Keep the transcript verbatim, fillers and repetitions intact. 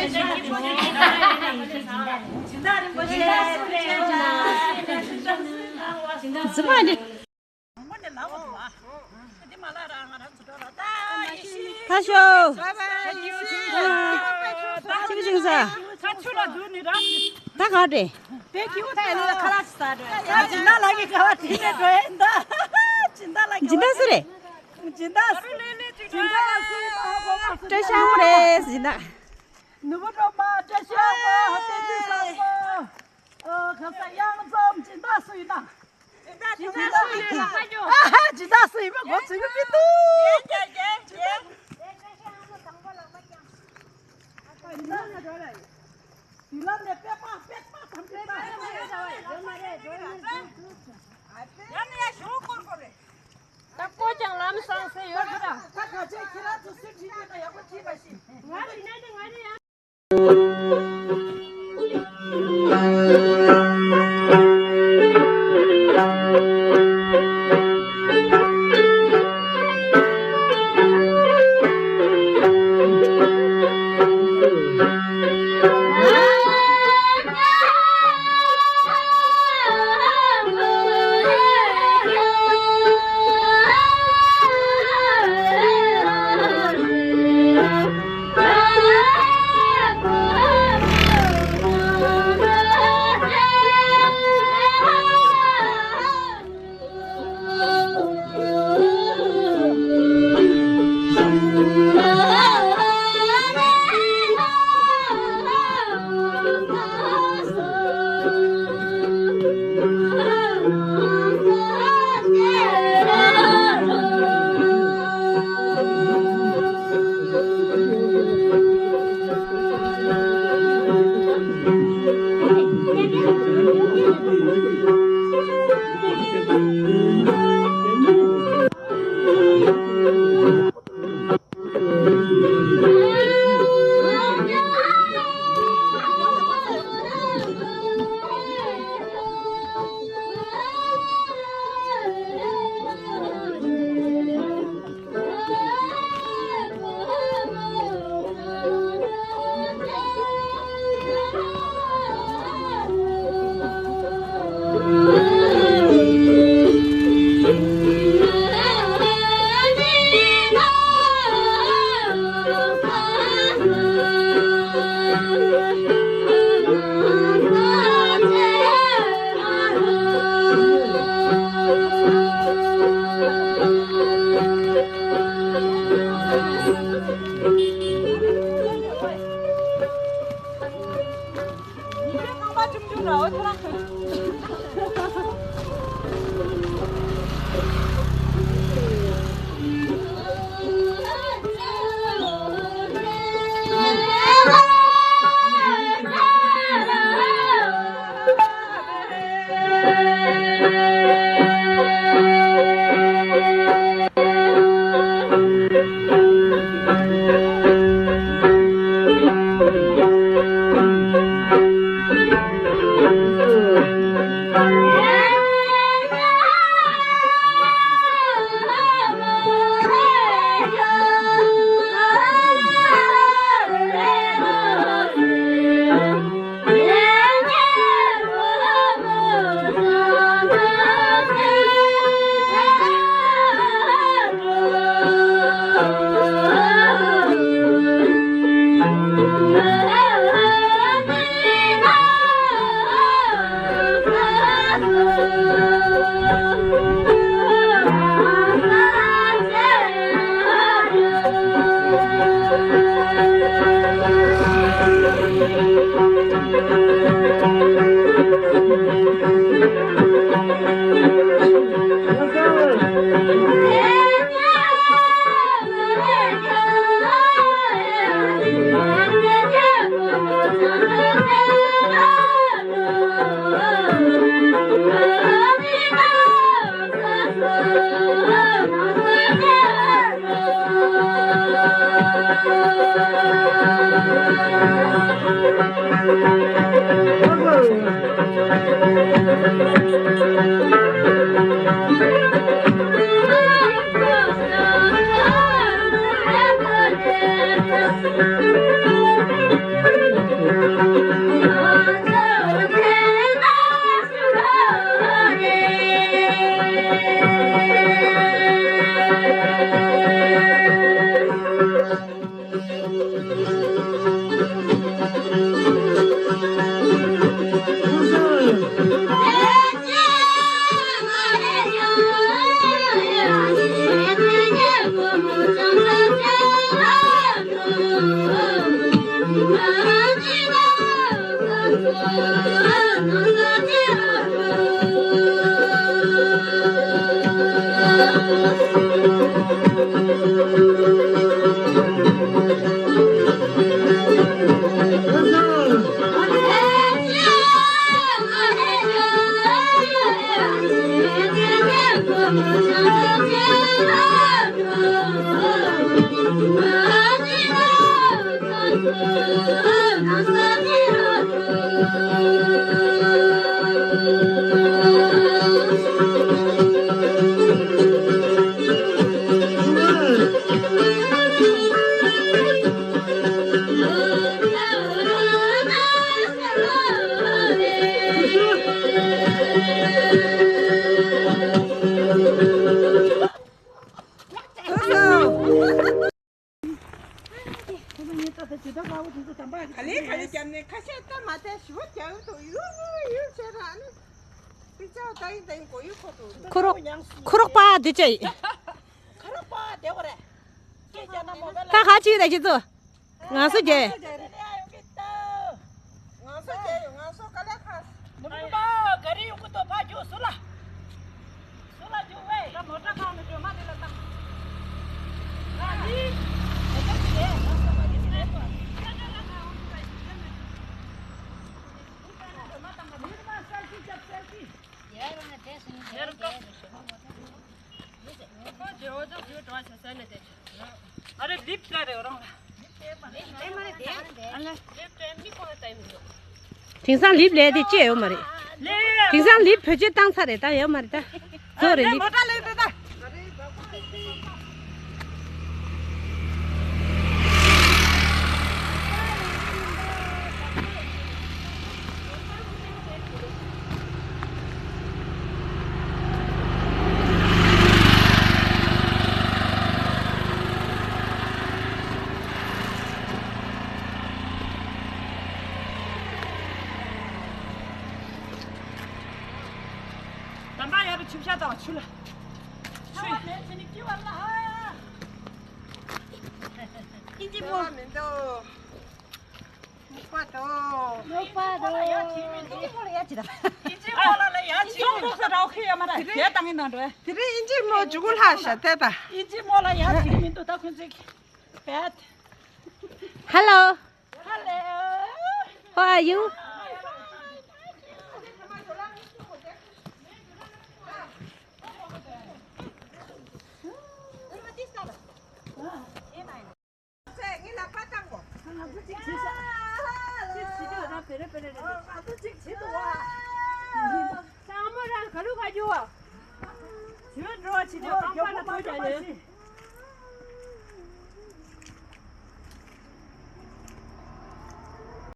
རྫི་མ་འདི། ད་ཤོག་ཅིག་ཅིག་ཟ། ད་ག་རེད། དེ་ཁྱེའུ་ད་ཡ་ལོ་ལ་ཁ་ལག་ཟ་རེད། ད་སྦྱིན་བདག་ལགས་ཀྱི་ཁ་བ་དེ་ནས་འགྲོ་ཡིན་ད། སྦྱིན་བདག་ལགས་ཀྱི་སྦྱིན་བདག་སུ་རེད། སྦྱིན་བདག་སྦྱིན་བདག་སུ་ཡིན་ད། ཧ་གོ་མ་སུ། བཀྲ་ཤིས་ལྷ་མོ་རེད་སྦྱིན་བདག་ནུ་བོ་སྒྲོལ་མ། བཀྲ་ཤིས་ལྷ་མོ། བསྟན་འཛིན་བཟང་པོ། ཨོ་ཁ་ས་གཡང་འཛོམས། སྦྱིན་བདག་སུ་ཡིན་ན། སྦྱིན་བདག་སུ་ཡིན་ན། ཨ་ཧ། སྦྱིན་བདག་སུ་ཡིན་པ་གོ་ཚོད་ཀྱི་མི་འདུག་དེ་ལ་ནས་པད་མ་པད་མ་དམ་པའི་ཡང་ན་ཡང་ཞོག་སྐོར་སྐོར་རེད། ད་ཀོ་ཅང་ལམ་སང་སེ་ཡོད་ད། ད་ག་ཚོད་ཁྱེད་རང་ཚོ་སུས་བྲིས་ཡོད་ན་ཡག་པོ་བྲིས་པ་ཞིག་ང་རེ་ནས་ང་རེ་ཡང་། ག་ལེ་ག་ལེ་རྒྱབ་ནས་ཁ་ཤས་ལྟ་མ་ཐལ་ཞུ་བ་རྒྱག་ཡོད་དོ། ཡུ་ཡུ་ཡུ་བྱས་ར་ཨ་ནི་པི་ཅག་ད་ཡིན་ད་ཡིན་གོ་ཡུ་ཁོ་ཏོ། ཁོ་རོག་ཁོ་རོག་པ་དེ་ཅི་ཡིན། ཁ་རོག་པ་དེ་གོ་རེད། ཁྱེད་ཅག་ན་མོ་བེ་ལ་ད་ཁ་ཅིག་ད་ཁྱེད་ཚོ་ང་སུ་རྒྱལ། ང་ཚོ་རྒྱལ་ཡོད། ང་ཚོ་དཀའ་ལས་ཁག་མུ་ནུ་མ་ག་རི་ཡོང་གི་འདུག་ཕ་ཇོ་སུ་ལ། སུ་ལ་ཇོ་ཝེ། ད་མོ་ཊ་ཁང་ནས་སྒྲོལ་མ་དེ་ལ་བཏང་། ཨ་ནི། དེ་ཚོ་ཞིག་རེད། ང་ཚོ་མ་གི་ཞིག་རེད་པ། སྒྲོལ་མ་བཏང་ག་མུ་ནུ་མ་སེལ་ཕི་རྒྱབ་སེལ་ཕི། ཡར་རང་ལ་བསྡད་སོང་། ཡར་ལ་བསྡད་སོང་། ཨོ་ཇོ་ཇོ་ཇོ་ཇོ་ཟེར་ནས་བསྡད། ཨ་རེ་ལིབ་ཀ་རེ་རང་ལ། དེང་སང་ལིབ་ལས་དེ་ཅི་ཡོད་མ་རེད། དེང་སང་ལིབ་བོད་ཆས་བཏང་ཚར་རེད། ད་ཡོད་མ་རེད་ད། བཟོ་རེད་ལིབ། ད་ལྟ་ཡར་ཆུ་བཞག་དང་ཆུ་ལ། ཆུ། ཨིན་ཇི་མོ། མི་འདུག་མོག་པ་དོ། མོག་པ་དོ། ཨིན་ཇི་མོ་ལ་ཡ་ཅི་ད། ཨིན་ཇི་མོ་ལ་ལ་ཡ་ཅི། ཅོང་ལོག་ས་རའོ་ཁེ་ཡ་མ་ར་དེ་བཏང་ཡིན་ནང་འགྲོ། དེ་རིང་ཨིན་ཇི་མོ་ཇུ་གུ་ལྷག་ཤ་དེ་ད། ཨིན་ཇི་མོ་ལ་ཡ་ཅི་མི་འདུག་ད་ཁོང་ཚོས་བད། Hello. Hello. How are you? ག་ལུ་ག་རྒྱུ་བ། ཞུ་འགྲོ་བ་ཕྱི་ནས་རྐང་པ་ལ་ཐོ་རྒྱག་ནས།